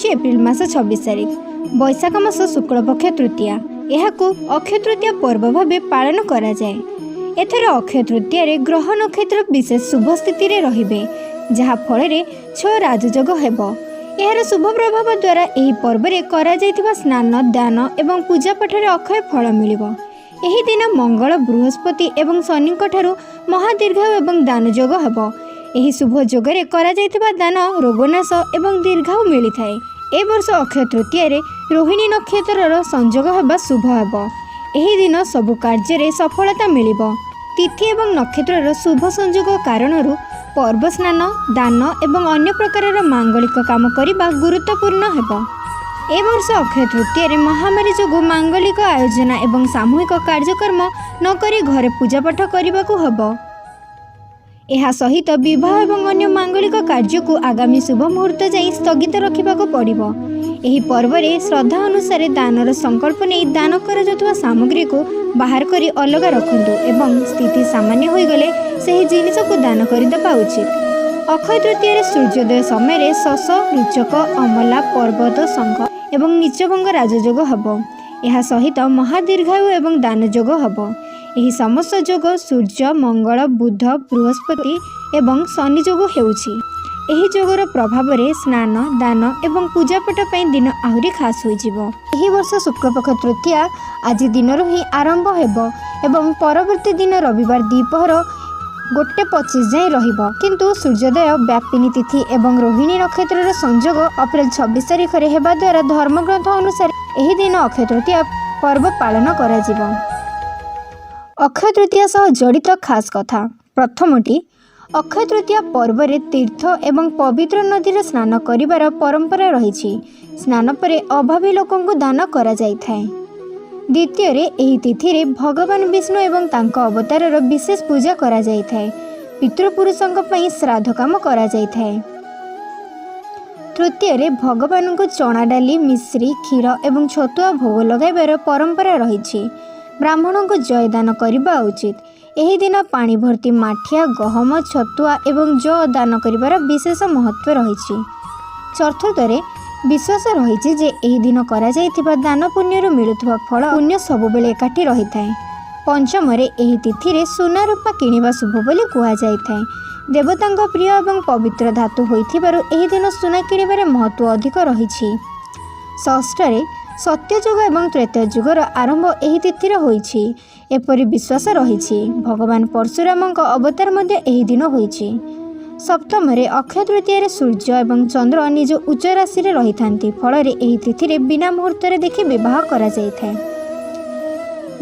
ହେଉଛି ଏପ୍ରିଲ ମାସ 26 ତାରିଖ, ବୈଶାଖ ମାସ ଶୁକ୍ଳପକ୍ଷ ତୃତୀୟା। ଏହାକୁ ଅକ୍ଷୟ ତୃତୀୟା ପର୍ବ ଭାବେ ପାଳନ କରାଯାଏ। ଏଥର ଅକ୍ଷୟ ତୃତୀୟାରେ ଗ୍ରହ ନକ୍ଷତ୍ର ବିଶେଷ ଶୁଭ ସ୍ଥିତିରେ ରହିବେ, ଯାହାଫଳରେ ଛଅ ରାଜଯୋଗ ହେବ। ଏହାର ଶୁଭ ପ୍ରଭାବ ଦ୍ୱାରା ଏହି ପର୍ବରେ କରାଯାଇଥିବା ସ୍ନାନ, ଦାନ ଏବଂ ପୂଜାପାଠରେ ଅକ୍ଷୟ ଫଳ ମିଳିବ। ଏହି ଦିନ ମଙ୍ଗଳ, ବୃହସ୍ପତି ଏବଂ ଶନିଙ୍କ ଠାରୁ ମହାଦୀର୍ଘାୟୁ ଏବଂ ଦାନ ଯୋଗ ହେବ। ଏହି ଶୁଭ ଯୋଗରେ କରାଯାଇଥିବା ଦାନ ରୋଗନାଶ ଏବଂ ଦୀର୍ଘାୟୁ ମିଳିଥାଏ। ଏ ବର୍ଷ ଅକ୍ଷୟ ତୃତୀୟାରେ ରୋହିଣୀ ନକ୍ଷତ୍ରର ସଂଯୋଗ ହେବା ଶୁଭ ହେବ। ଏହି ଦିନ ସବୁ କାର୍ଯ୍ୟରେ ସଫଳତା ମିଳିବ। ତିଥି ଏବଂ ନକ୍ଷତ୍ରର ଶୁଭ ସଂଯୋଗ କାରଣରୁ ପର୍ବ, ସ୍ନାନ, ଦାନ ଏବଂ ଅନ୍ୟ ପ୍ରକାରର ମାଙ୍ଗଳିକ କାମ କରିବା ଗୁରୁତ୍ୱପୂର୍ଣ୍ଣ ହେବ। ଏ ବର୍ଷ ଅକ୍ଷୟ ତୃତୀୟାରେ ମହାମାରୀ ଯୋଗୁଁ ମାଙ୍ଗଳିକ ଆୟୋଜନ ଏବଂ ସାମୂହିକ କାର୍ଯ୍ୟକ୍ରମ ନକରି ଘରେ ପୂଜାପାଠ କରିବାକୁ ହେବ। ଏହା ସହିତ ବିବାହ ଏବଂ ଅନ୍ୟ ମାଙ୍ଗଳିକ କାର୍ଯ୍ୟକୁ ଆଗାମୀ ଶୁଭ ମୁହୂର୍ତ୍ତ ଯାଇ ସ୍ଥଗିତ ରଖିବାକୁ ପଡ଼ିବ। ଏହି ପର୍ବରେ ଶ୍ରଦ୍ଧା ଅନୁସାରେ ଦାନର ସଂକଳ୍ପ ନେଇ ଦାନ କରାଯାଉଥିବା ସାମଗ୍ରୀକୁ ବାହାର କରି ଅଲଗା ରଖନ୍ତୁ ଏବଂ ସ୍ଥିତି ସାମାନ୍ୟ ହୋଇଗଲେ ସେହି ଜିନିଷକୁ ଦାନ କରିଦେବା ଉଚିତ। ଅକ୍ଷୟ ତୃତୀୟାରେ ସୂର୍ଯ୍ୟୋଦୟ ସମୟରେ ଶଶ, ରୁଚକ, ଅମଲା, ପର୍ବତ, ଶଙ୍ଖ ଏବଂ ନୀଚଭଙ୍ଗ ରାଜଯୋଗ ହେବ। ଏହା ସହିତ ମହାଦୀର୍ଘାୟୁ ଏବଂ ଦାନ ଯୋଗ ହେବ। ଏହି ସମସ୍ତ ଯୋଗ ସୂର୍ଯ୍ୟ, ମଙ୍ଗଳ, ବୁଧ, ବୃହସ୍ପତି ଏବଂ ଶନି ଯୋଗ ହେଉଛି। ଏହି ଯୋଗର ପ୍ରଭାବରେ ସ୍ନାନ, ଦାନ ଏବଂ ପୂଜାପାଠ ପାଇଁ ଦିନ ଆହୁରି ଖାସ୍ ହୋଇଯିବ। ଏହି ବର୍ଷ ଶୁକ୍ଳପକ୍ଷ ତୃତୀୟା ଆଜି ଦିନରୁ ହିଁ ଆରମ୍ଭ ହେବ ଏବଂ ପରବର୍ତ୍ତୀ ଦିନ ରବିବାର ଦ୍ୱିପହର 1:25 ଯାଏଁ ରହିବ। କିନ୍ତୁ ସୂର୍ଯ୍ୟୋଦୟ, ବ୍ୟାପିନୀ ତିଥି ଏବଂ ରୋହିଣୀ ନକ୍ଷତ୍ରର ସଂଯୋଗ ଅପ୍ରିଲ 26 ତାରିଖରେ ହେବା ଦ୍ୱାରା ଧର୍ମଗ୍ରନ୍ଥ ଅନୁସାରେ ଏହି ଦିନ ଅକ୍ଷୟ ତୃତୀୟା ପର୍ବ ପାଳନ କରାଯିବ। ଅକ୍ଷୟ ତୃତୀୟା ସହ ଜଡ଼ିତ ଖାସ୍ କଥା। ପ୍ରଥମଟି, ଅକ୍ଷୟ ତୃତୀୟା ପର୍ବରେ ତୀର୍ଥ ଏବଂ ପବିତ୍ର ନଦୀରେ ସ୍ନାନ କରିବାର ପରମ୍ପରା ରହିଛି। ସ୍ନାନ ପରେ ଅଭାବୀ ଲୋକଙ୍କୁ ଦାନ କରାଯାଇଥାଏ। ଦ୍ୱିତୀୟରେ, ଏହି ତିଥିରେ ଭଗବାନ ବିଷ୍ଣୁ ଏବଂ ତାଙ୍କ ଅବତାରର ବିଶେଷ ପୂଜା କରାଯାଇଥାଏ। ପିତୃପୁରୁଷଙ୍କ ପାଇଁ ଶ୍ରାଦ୍ଧ କାମ କରାଯାଇଥାଏ। ତୃତୀୟରେ, ଭଗବାନଙ୍କୁ ଚଣା ଡାଲି, ମିଶ୍ରି, କ୍ଷୀର ଏବଂ ଛତୁଆ ଭୋଗ ଲଗାଇବାର ପରମ୍ପରା ରହିଛି। ବ୍ରାହ୍ମଣଙ୍କୁ ଜଅ ଦାନ କରିବା ଉଚିତ। ଏହି ଦିନ ପାଣି ଭର୍ତ୍ତି ମାଠିଆ, ଗହମ, ଛତୁଆ ଏବଂ ଜଅ ଦାନ କରିବାର ବିଶେଷ ମହତ୍ତ୍ୱ ରହିଛି। ଚତୁର୍ଥରେ, ବିଶ୍ୱାସ ରହିଛି ଯେ ଏହି ଦିନ କରାଯାଇଥିବା ଦାନ ପୁଣ୍ୟରୁ ମିଳୁଥିବା ଫଳ ପୁଣ୍ୟ ସବୁବେଳେ ଏକାଠି ରହିଥାଏ। ପଞ୍ଚମରେ, ଏହି ତିଥିରେ ସୁନା ରୂପା କିଣିବା ଶୁଭ ବୋଲି କୁହାଯାଇଥାଏ। ଦେବତାଙ୍କ ପ୍ରିୟ ଏବଂ ପବିତ୍ର ଧାତୁ ହୋଇଥିବାରୁ ଏହି ଦିନ ସୁନା କିଣିବାରେ ମହତ୍ତ୍ୱ ଅଧିକ ରହିଛି। ଷଷ୍ଠରେ, ସତ୍ୟଯୁଗ ଏବଂ ତ୍ରେତୟା ଯୁଗର ଆରମ୍ଭ ଏହି ତିଥିରେ ହୋଇଛି, ଏପରି ବିଶ୍ୱାସ ରହିଛି। ଭଗବାନ ପରଶୁରାମଙ୍କ ଅବତାର ମଧ୍ୟ ଏହି ଦିନ ହୋଇଛି। ସପ୍ତମରେ, ଅକ୍ଷୟ ତୃତୀୟାରେ ସୂର୍ଯ୍ୟ ଏବଂ ଚନ୍ଦ୍ର ନିଜ ଉଚ୍ଚ ରାଶିରେ ରହିଥାନ୍ତି। ଫଳରେ ଏହି ତିଥିରେ ବିନା ମୁହୂର୍ତ୍ତରେ ଦେଖି ବିବାହ କରାଯାଇଥାଏ।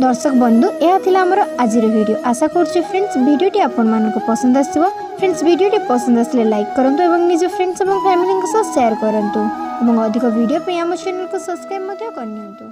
ଦର୍ଶକ ବନ୍ଧୁ, ଏହା ଥିଲା ଆମର ଆଜିର ଭିଡ଼ିଓ। ଆଶା କରୁଛି ଫ୍ରେଣ୍ଡସ୍, ଭିଡ଼ିଓଟି ଆପଣମାନଙ୍କୁ ପସନ୍ଦ ଆସିବ। ଫ୍ରେଣ୍ଡସ୍, ଭିଡ଼ିଓଟି ପସନ୍ଦ ଆସିଲେ ଲାଇକ୍ କରନ୍ତୁ ଏବଂ ନିଜ ଫ୍ରେଣ୍ଡସ୍ ଏବଂ ଫ୍ୟାମିଲିଙ୍କ ସହ ସେୟାର କରନ୍ତୁ ଏବଂ ଅଧିକ ଭିଡ଼ିଓ ପାଇଁ ଆମ ଚ୍ୟାନେଲକୁ ସବସ୍କ୍ରାଇବ୍ ମଧ୍ୟ କରିନିଅନ୍ତୁ।